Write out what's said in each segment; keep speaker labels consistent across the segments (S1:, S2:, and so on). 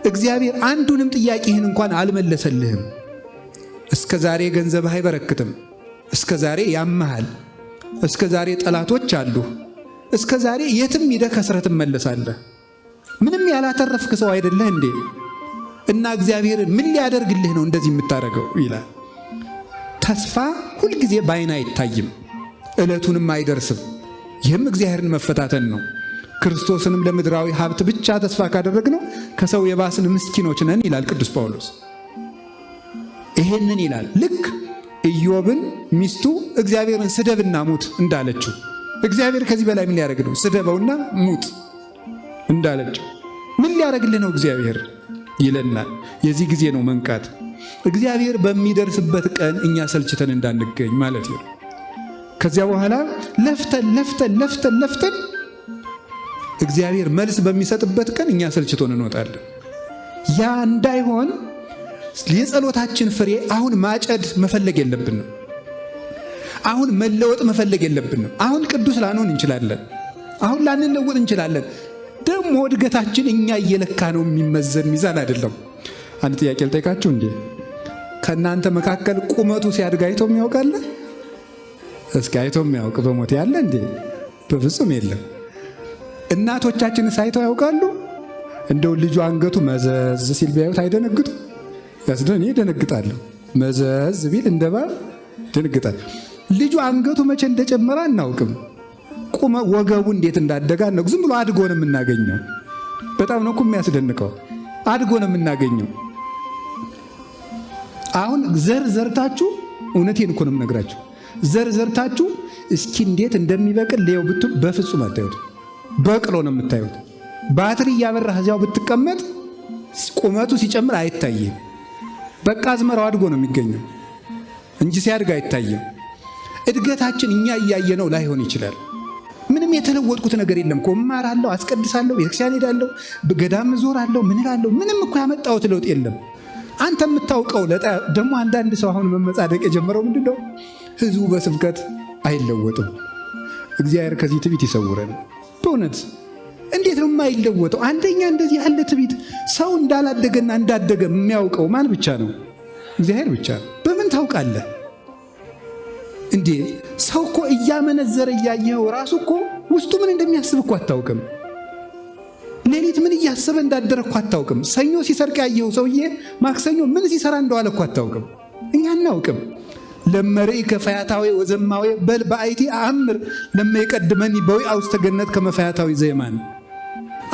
S1: እግዚአብሔር አንዱንም ጥያቄህን እንኳን አልመለሰልህም። እስከ ዛሬ ገንዘብህ አይበረክትም። እስከ ዛሬ ያመሃል። እስከ ዛሬ ጠላቶች አሉ። እስከ ዛሬ የትም ሂደህ ከስረህ ትመለሳለህ። ምንም ያላተረፍክ ሰው አይደለህ እንዴ? እና እግዚአብሔር ምን ሊያደርግልህ ነው እንደዚህ የምታደርገው ይላል። ተስፋ ሁልጊዜ በዓይን አይታይም፣ ዕለቱንም አይደርስም። ይህም እግዚአብሔርን መፈታተን ነው። ክርስቶስንም ለምድራዊ ሀብት ብቻ ተስፋ ካደረግነው ከሰው የባስን ምስኪኖች ነን ይላል ቅዱስ ጳውሎስ። ይሄንን ይላል። ልክ ኢዮብን ሚስቱ እግዚአብሔርን ስደብና ሙት እንዳለችው፣ እግዚአብሔር ከዚህ በላይ ምን ሊያደርግ ነው? ስደበውና ሙት እንዳለችው ምን ሊያደርግልህ ነው እግዚአብሔር ይለናል። የዚህ ጊዜ ነው መንቃት። እግዚአብሔር በሚደርስበት ቀን እኛ ሰልችተን እንዳንገኝ ማለት ነው። ከዚያ በኋላ ለፍተን ለፍተን ለፍተን ለፍተን እግዚአብሔር መልስ በሚሰጥበት ቀን እኛ ሰልችቶን እንወጣለን። ያ እንዳይሆን የጸሎታችን ፍሬ አሁን ማጨድ መፈለግ የለብንም። አሁን መለወጥ መፈለግ የለብንም። አሁን ቅዱስ ላንሆን እንችላለን። አሁን ላንለወጥ እንችላለን። ደግሞ እድገታችን እኛ እየለካ ነው የሚመዘን ሚዛን አይደለም። አንድ ጥያቄ ልጠይቃችሁ እንዴ? ከእናንተ መካከል ቁመቱ ሲያድግ አይቶ የሚያውቅ አለ? እስኪ አይቶ የሚያውቅ በሞት ያለ እንዴ? በፍጹም የለም። እናቶቻችን ሳይተው ያውቃሉ? እንደው ልጁ አንገቱ መዘዝ ሲል ቢያዩት አይደነግጡ? እኔ እደነግጣለሁ። መዘዝ ቢል እንደ እባብ ደነግጣለሁ። ልጁ አንገቱ መቼ እንደጨመረ አናውቅም። ቁመ ወገቡ እንዴት እንዳደገ አናውቅም። ዝም ብሎ አድጎ ነው የምናገኘው። በጣም ነው እኮ የሚያስደንቀው። አድጎ ነው የምናገኘው። አሁን ዘር ዘርታችሁ፣ እውነቴን እኮ ነው የምነግራችሁ። ዘር ዘርታችሁ እስኪ እንዴት እንደሚበቅል ልየው ብትሉ በፍጹም አታዩት። በቅሎ ነው የምታዩት። ባትሪ እያበራህ እዚያው ብትቀመጥ ቁመቱ ሲጨምር አይታይም። በቃ አዝመራው አድጎ ነው የሚገኘው እንጂ ሲያድግ አይታይም። እድገታችን እኛ እያየነው ላይሆን ይችላል። ምንም የተለወጥኩት ነገር የለም እኮ፣ እማራለሁ፣ አስቀድሳለሁ፣ ቤተክርስቲያን ሄዳለሁ፣ ገዳም እዞራለሁ፣ ምን እላለሁ፣ ምንም እኮ ያመጣሁት ለውጥ የለም። አንተ የምታውቀው ደግሞ አንዳንድ ሰው አሁን መመጻደቅ የጀመረው ምንድን ነው? ህዝቡ በስብከት አይለወጥም። እግዚአብሔር ከዚህ ትቢት ይሰውረን። በእውነት እንዴት ነው የማይለወጠው? አንደኛ እንደዚህ ያለ ትቢት፣ ሰው እንዳላደገና እንዳደገ የሚያውቀው ማን ብቻ ነው? እግዚአብሔር ብቻ ነው። በምን ታውቃለህ እንዴ? ሰው እኮ እያመነዘረ እያየኸው ራሱ እኮ ውስጡ ምን እንደሚያስብ እኮ አታውቅም። ሌሊት ምን እያሰበ እንዳደረ እኮ አታውቅም። ሰኞ ሲሰርቅ ያየኸው ሰውዬ ማክሰኞ ምን ሲሰራ እንደዋለ እኮ አታውቅም። እኛ አናውቅም። ለእመ ርኢከ ፈያታዊ ወዘማዊ በል በአይቲ አእምር ለመ ይቀድመኒ በዊአ ውስተ ገነት ከመ ፈያታዊ ዘየማን።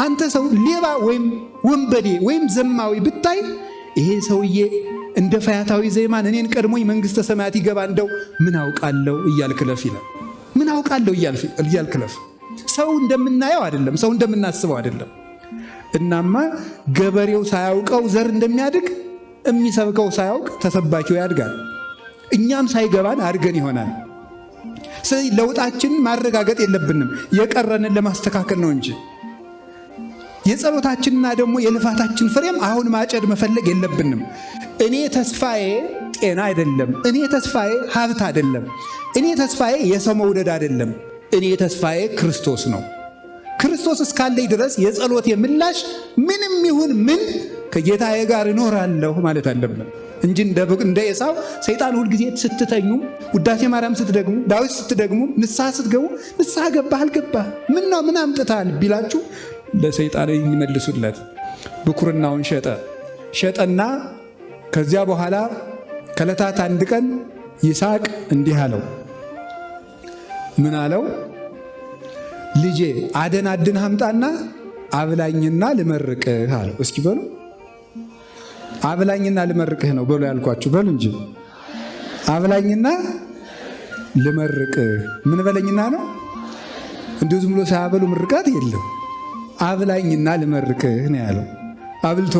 S1: አንተ ሰው ሌባ ወይም ወንበዴ ወይም ዘማዊ ብታይ ይሄ ሰውዬ እንደ ፈያታዊ ዘየማን እኔን ቀድሞኝ መንግስተ ሰማያት ይገባ እንደው ምን አውቃለሁ እያልክ ለፍ ይላል። ምን አውቃለሁ እያልክ ለፍ። ሰው እንደምናየው አይደለም፣ ሰው እንደምናስበው አይደለም። እናማ ገበሬው ሳያውቀው ዘር እንደሚያድግ የሚሰብከው ሳያውቅ ተሰባኪው ያድጋል። እኛም ሳይገባን አድገን ይሆናል። ስለዚህ ለውጣችንን ማረጋገጥ የለብንም፣ የቀረንን ለማስተካከል ነው እንጂ። የጸሎታችንና ደግሞ የልፋታችን ፍሬም አሁን ማጨድ መፈለግ የለብንም። እኔ ተስፋዬ ጤና አይደለም። እኔ ተስፋዬ ሀብት አይደለም። እኔ ተስፋዬ የሰው መውደድ አይደለም። እኔ ተስፋዬ ክርስቶስ ነው። ክርስቶስ እስካለኝ ድረስ የጸሎቴ ምላሽ ምንም ይሁን ምን ከጌታዬ ጋር እኖራለሁ ማለት አለብን እንጂ እንደ ኤሳው ሰይጣን ሁልጊዜ ስትተኙ፣ ውዳሴ ማርያም ስትደግሙ፣ ዳዊት ስትደግሙ፣ ንስሐ ስትገቡ ንስሐ ገባህ አልገባህ ምነው ምን አምጥተሃል ቢላችሁ ለሰይጣን ይመልሱለት። ብኩርናውን ሸጠ። ሸጠና ከዚያ በኋላ ከዕለታት አንድ ቀን ይስሐቅ እንዲህ አለው። ምን አለው? ልጄ አደን አድን አምጣና አብላኝና ልመርቅህ አለው። እስኪ በሉ፣ አብላኝና ልመርቅህ ነው በሉ ያልኳችሁ፣ በሉ እንጂ። አብላኝና ልመርቅህ። ምን በለኝና ነው? እንዲሁ ዝም ብሎ ሳያበሉ ምርቃት የለም። አብላኝና ልመርቅህ ነው ያለው። አብልቶ